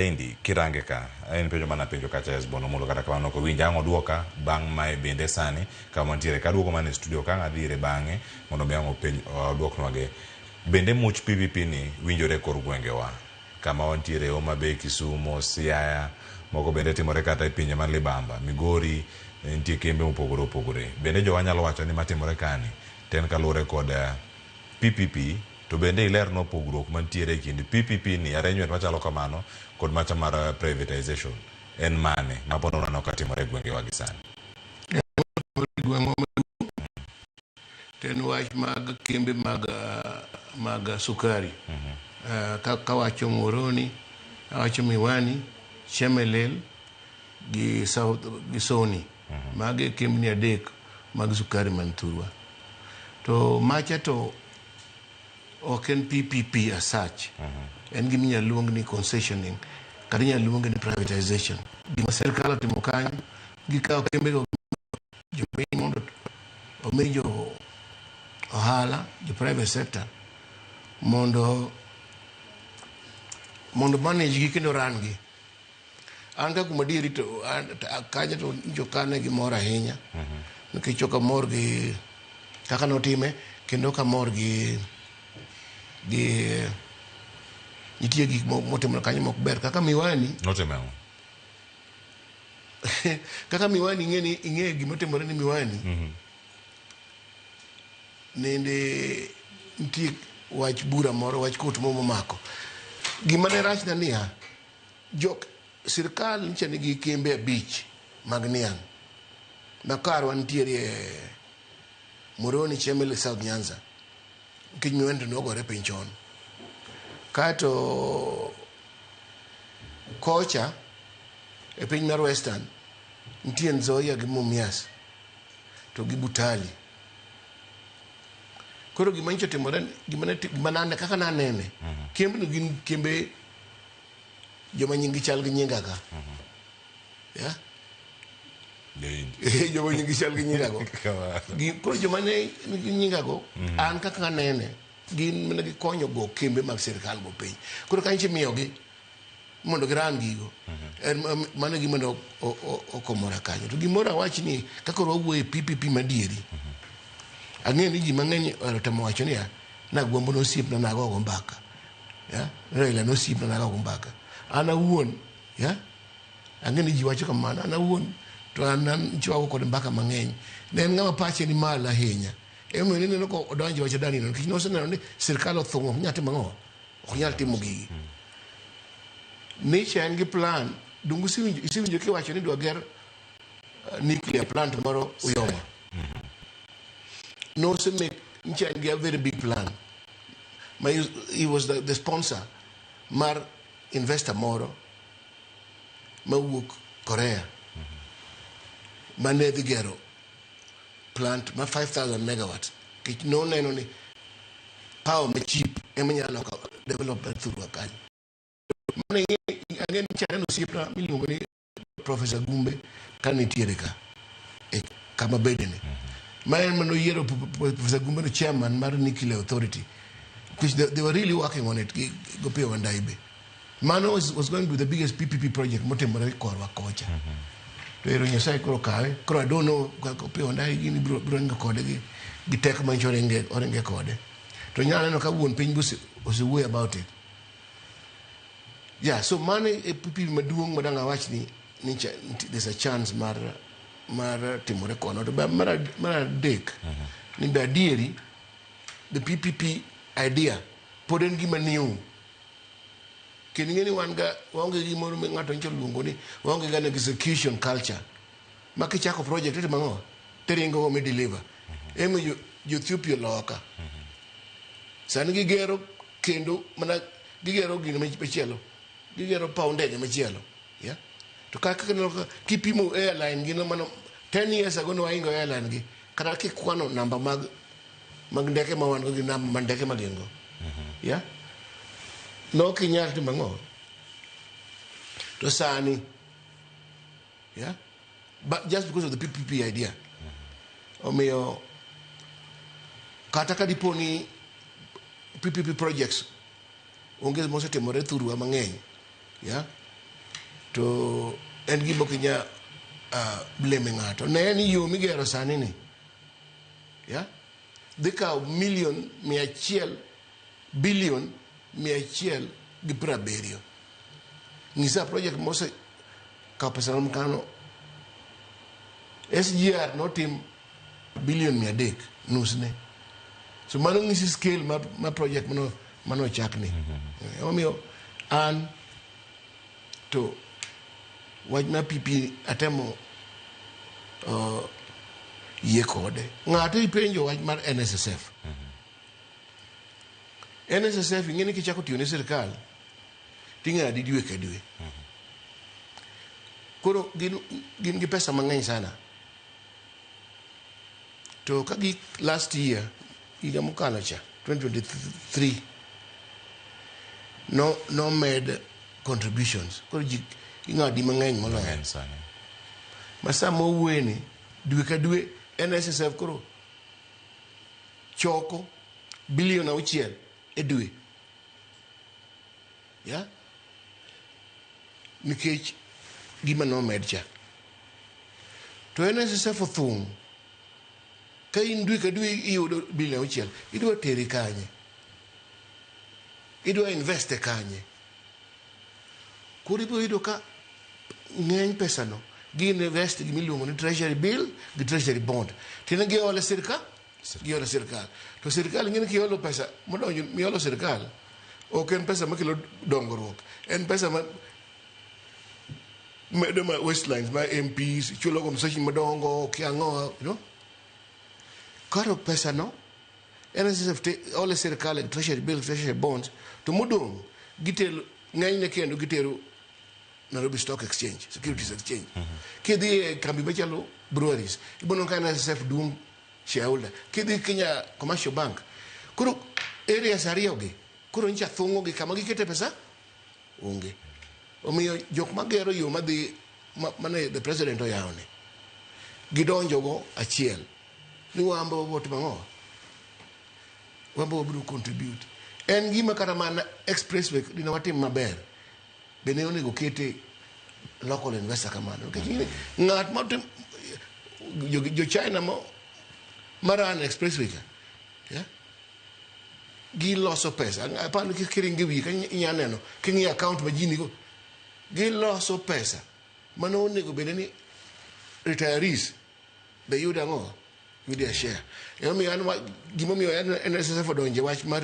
Endi kirange ka en penjo mana penjo kacha Hesbon Omolo, kata kamano ok owinja ang' oduoka bang' mae bende sani kama wantiere ka aduogo mana e studio ka ang' adhi ire bang'e mondo mi ang' openj oduoknwage. Bende much PPP ni winjore e kor gwengewa kama wantiere Homa Bay, Kisumo, Siaya, moko bende timore kata e pinje man libamba, Migori nitie kembe mopogore opogore. Bende jowa nyalo wacho ni matimore kani to en kaluwore kod PPP. To bende ilernwa pogruok mantiere e kind PPP ni, arrangement machalo kamano, kod macha mar privatization en mane ma pod waneno ka timore e gwengewa gi sani? Gweng'wa to en wach mag kembe mag sukari. Kawacho Muhoroni, awacho Miwani, Chemelil gi South, gi Sony. Magi e kembni adek mag sukari man thurwa. To macha to ok en PPP as such. En gima inyalo luong ni concessioning kata inyalo luonge ni privatization. Gima sirkal otimo kanyo, gikawo kembego jopiny mondo omi jo ohala, jo private sector mondo manage gi kendo run gi. An ka kuom adieri to an kanyo to nyicho ok ane gi mor ahinya nikech ok amor gi kaka notime, kendo ok amor gi nitie gik motimore kanyo mok ber kaka Miwani. Notime ang'o? Kaka Miwani, ing'e ni ing'e gima otimore ni Miwani nende nitie wach bura moro, wach kot moro momako. Gima ne rachna niya, jok sirkal nyicha nigi kembe abich mag niang' ma karwa nitiere e Muhoroni, Chemelil, South Nyanza, nikech Miwani to nogore piny chon. Kaeto kocha e piny mar Western nitie Nzoia gi Mumias to gi Butali. Koro gima nyicha otimore, gima ne gima nane kaka nanene, kembni gin kembe joma nying gi chal gi nyinga ka. Yeah? Joma nying gi chal gi nyinga go. Koro joma ne nigi nyinga go, an kaka anene, gin mana gikonyo go kembe mag sirkal go piny. Koro kanyo imiyogi mondo giran gigo. En mano e gima ne okomora kanyo. To gimoro awach ni kaka wawuoyo e PPP madieri. Ang'eyo ni ji mang'eny ohero temo wacho niya, Nagwambo nosiepna nagogo mbaka. Yeah? Raila nosiepna nagogo mbaka. An awuon, yeah? Ang'eyo ni ji wacho kamano. An awuon to an nchwago kod mbaka mang'eny. Ne en ng'ama pache ni malo ahinya. Emomiyo ineno ka odonjo e wach Adani no nikech noseneno ni sirkal othung'o ok nyal timo ang'o? Ok nyal timo gigi. Nicha en gi plan, donge isewinjo kiwacho ni idwa ger nuclear plant moro Uyoma. Nosemake, nyicha en gi a very big plan. Ma he was the sponsor mar investor moro mawuok Korea mane dhi gero plant ma 5000 megawatts, nikech noneno ni power ma cheap ema nyalo loko development thurwa kanyo. Mano ang'e ni chaneno osiepna miluongo ni Professor Gumbe ka nitiere ka e kama bedene. Ma en mane oyiero Professor Gumbe no chairman mar Nuclear Authority. Because they were really working on it gi Opiyo Wandayi be. Mano was going to be the biggest PPP project motimore korwa kocha. To ero Nyasaye koro kawe. Koro I don't know kaka Opiyo Wandayi gini biro ringo kode gi teko manyicho oringe kode. To nyalo neno ka wuon piny be osewuoyo about it. Yeah, so mano e PPP maduong' ma dang' awach ni there's a chance mar timore kono. To mar adek, ni be adieri, the PPP idea pod en gima new. Kendo ing'e ni wan ga waonge gi gimoro ma ng'ato nyicho luongo ni waonge ga an execution culture. Ma kichako project itimo ang'o? Tiringo go mi deliver. Ema jo Ethiopia oloka. Sani gigero kendo mana gigero gino machielo. Gigero paw ndege machielo. Yeah? To kaka kineno ka kipimo airline gi no mano 10 years ago ne waingo airline gi kata kikwano namba mag ndeke ma wan go gi namba mag ndeke ma gin go. Yeah? No ok inyal timo ang'o? To sani, yeah? But just because of the PPP idea. Omiyo kata ka dipo ni PPP projects onge mosetimore thurwa mang'eny, yeah? To en gima ok inya blame ng'ato. Ne ni yo migero sani ni, yeah? Dhi kawo million 100, billion 170. Ng'isa project mose kawo pesa rom kano. SGR notim billion 300 nusne. So mano ng'isi scale ma project mano ochakni. Emomiyo an to wach mar PP atemo yie kode. Ng'ato ipenjo wach mar NSSF. NSSF ing'e ni kichako tiyo ne sirikal ting'adi dwe ka dwe. Koro gin gi pesa mang'eny sana. To ka gi last year, higa mokalo cha, 2023, no med contributions. Koro ji ing'adi mang'eny moloyo. Mang'eny sani. Ma sama owuoye ni, dwe ka dwe NSSF koro choko bilion 6 e dwe. Yeah? Nikech gima nomed cha. To NSSF othung'. Ka in dwe ka dwe iyudo bilion 6, idwa tere kanye? Idwa invest e kanye? Koro ibiro yudo ka ng'eny pesano gi invest gima iluongo ni treasury bill gi treasury bond. Tiende giole sirkal, giolo sirkal. To sirkal ing'e ni kiolo pesa modonjo miolo sirkal ok en pesa makelo dongruok. En pesa ma medo ma waistlines ma MPs chulo go msachni madongo kia ang'o, you know? Koro pesa no NSSF te ole sirkal e treasury bill, treasury bonds, to modong' gitero ng'enyne kendo gitero Nairobi Stock Exchange, Securities Exchange. Kidhi e kambi machalo breweries, iboneno ka NSSF duong' shareholder. Kidhi Kenya Commercial Bank, koro areas ariyo gi, koro nyicha thung'o gi kama gikete pesa onge. Omiyo jok magero yo madhi mane the president oyawo ni, gidonjo go achiel. Ni wambe wabiro timo ang'o? Wambe wabiro contribute. En gima kata mana expressway dine watim maber, bende onego kete local investor kamano. Nikech ng'at ma tim, jo China ma run expressway ka, yeah? Giloso pesa. Aparo ni kiringo e wiye ka inya neno, king'iyo account ma ji nigo, giloso pesa. Mano onego bed ni retirees be yudo ang'o? Yudo a share. Emomiyo an gimomiyo NSSF odonje wach mar